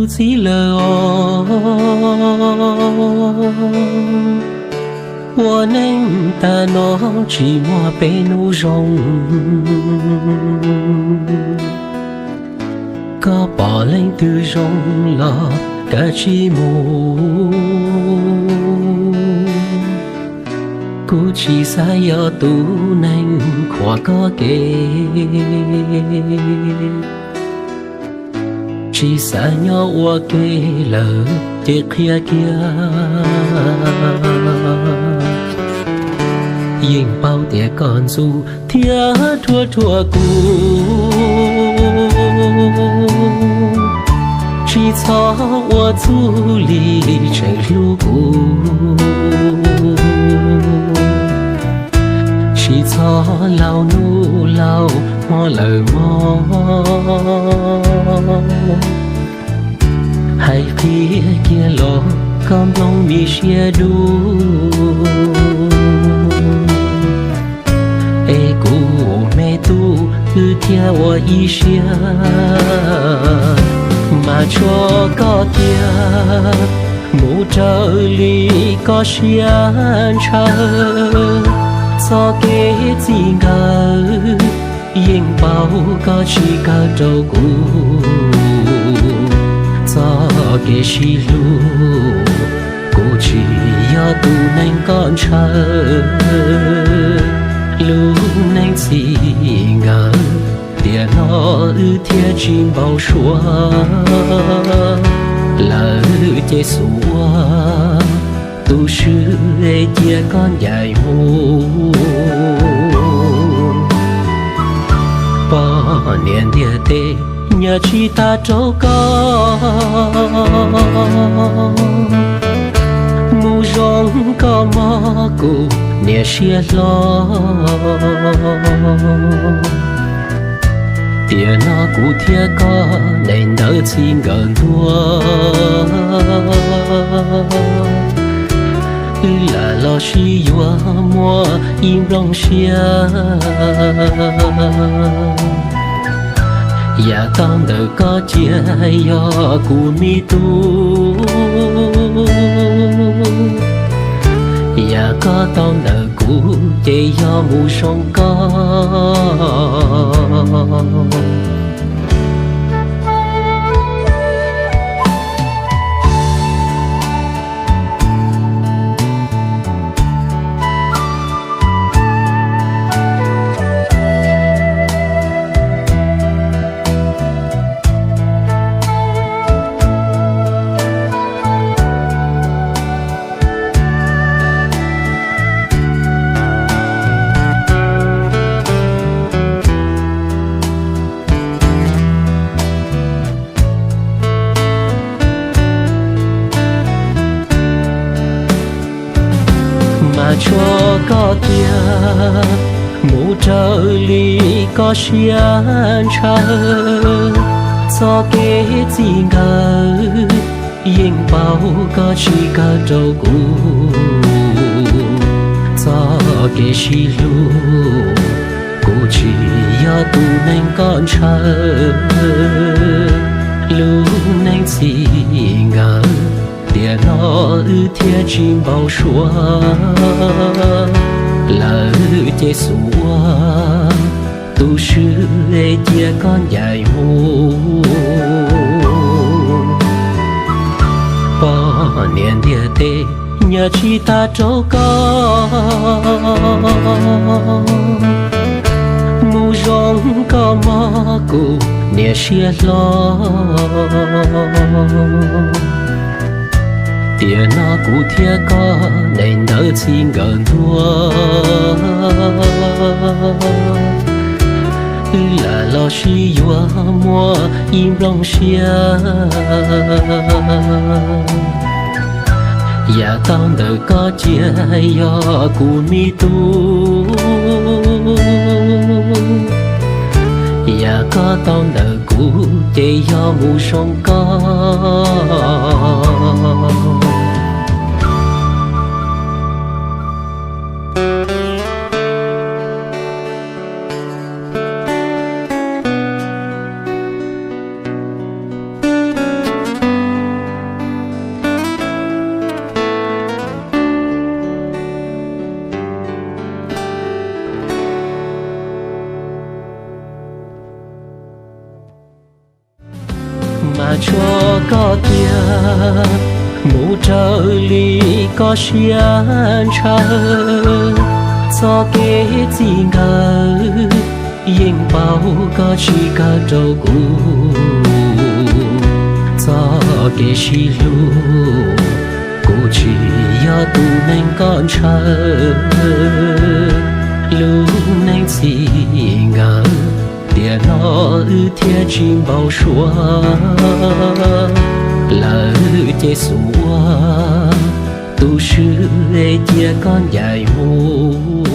Txiv lawm os, ua neej tag no tsis muaj peb hnub zoo. Koj pom leej twg zoo los kav tsij mus. Kuv tsis xav yog tus neeg khuam koj kev, tsis xav nyob ua ke lawm ces qhia kiag. Yeej paub tias koj ntxub thiab ruam rua kuv, tsis txhob ua txuj li tseem hlub kuv. Tsis txhob laus hnub laus hmo lawm mog, hais qhia kiag los koj nplooj me siab dub. Es kuv me tub, wb thiaj ua ib siab, mas tshuav koj tiag, mus raws li koj siab ntshaw. Txoj kev txij nkawm, yeej paub koj tsis kawg rau kuv. Txoj kev sib hlub, kuv tsis yog tus neeg koj ntshaw. Lub neej txij nkawm, tiam no wb thiaj tsis npau suav. Lawm ces xub ua, tu swb es cia koj ncaim mus. Poj niam ntiaj teb nyiam tsis tas rau koj, mus zoo koj mog kuv niam siab hlo. Tiam no kuv thiab koj daim ntawv txij nkawm ntua, wb lam los sib yuav muaj ib nplooj siab. Yam tau ntawm koj cia yog kuv me tub, yam koj tau ntawm kuv ces yog mus zoo koj. Mas tshuav koj tiag, mus raws li koj siab ntshaw. Txoj kev txij nkawm, yeej paub koj tsis kawg rau kuv. Txoj kev sib hlub, kuv tsis yog tus neeg koj ntshaw. Lub neej txij nkawm, tiam no wb thiaj tsis npau suav. Lawm ces xub ua, tu swb es cia koj ncaim mus. Poj niam ntiaj teb nyiam tsis tas rau koj, mus zoo koj mog kuv niam siab hlo. Tiam no kuv thiab koj daim ntawv txij nkawm ntua, wb lam los sib yuav muaj ib nplooj siab. Yam tau ntawm koj cia yog kuv me tub, yam koj tau ntawm kuv ces yog mus zoo koj. Tso koj tiag mus raws li koj siab ntshaw, txoj kev txij nkawm yeej paub koj tsis kawm rau kuv. Txoj kev sib hlub, kuv tsis yog tus neeg koj ntshaw. Lub neej txij nkawm, tiam no wb thiaj tsis npau suav. Lawv ces xub ua, tu swb es cia koj ncaim mus.